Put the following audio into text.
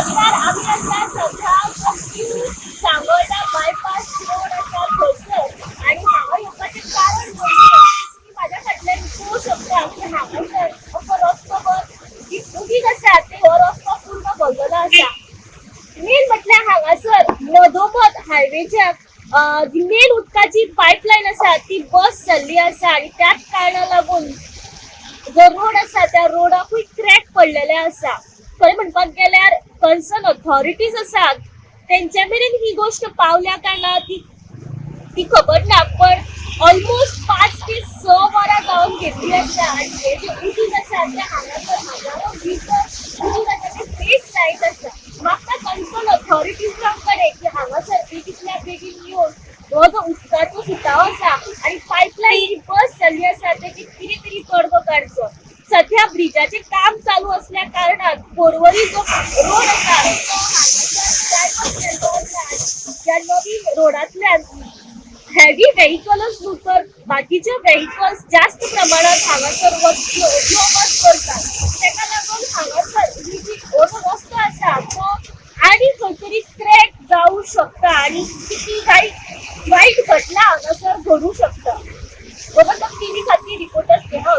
नमस्कार, आमी आसा सध्या जो न्यू सांगोल्डा बायपास रोड आसा थंयसर आनी हांगा येवपाचें कारण म्हणजे तुमी म्हाज्या फाटल्यान पळोवंक शकता की हांगासर असो रस्तो भर जी उदीक आसा ते हो रस्तो पूर्ण भरलेलो आसा. मेन म्हटल्यार हांगासर मधोमध हायवेच्या जी मेन उदकाची पायपलायन आसा ती बस जाल्ली आसा आनी त्याच कारणा लागून जो रोड आसा त्या रोडाकूय क्रॅक पडलेले आसा. खरें म्हणपाक गेल्यार कन्सर्न ऑथॉरिटीज आसात तेंच्या मेरेन ही गोश्ट पावल्या काय ना ती ती खबर ना, पण ऑलमोस्ट 5 ते 6 वरां जावन गेल्ली आसा आनी हे जे उदीक आसा ते हांगासर हजारो लिटर उदीक आसा ते वेस्ट जायत आसा. म्हाका कन्सर्न ऑथॉरिटीजां कडेन की हांगासर बेगींतल्या बेगीन येवन हो जो उदकाचो सुटाव आसा आनी पायपलायन जी बस जाल्ली आसा तेची कितें तरी तोडगो काडचो. सध्या ब्रिजाचें काम चालू असल्या कारणान पोरवरी जो रोड आसा तो हांगासर डायवर्ट केल्लो आसा आनी ह्या नवीन रोडांतल्यान हेवी व्हेकलच न्हू तर बाकीचे व्हेकल्स जास्त प्रमाणात हांगासर वच यो वच करतात. तेका लागून हांगासर ही जी हो जो रस्तो आसा तो आनी खंय तरी क्रॅक जावं शकता आनी किती वायट वायट घटना हांगासर घडूं शकता. गोमंतक टीव्ही खातीर रिपोर्टर स्नेहा.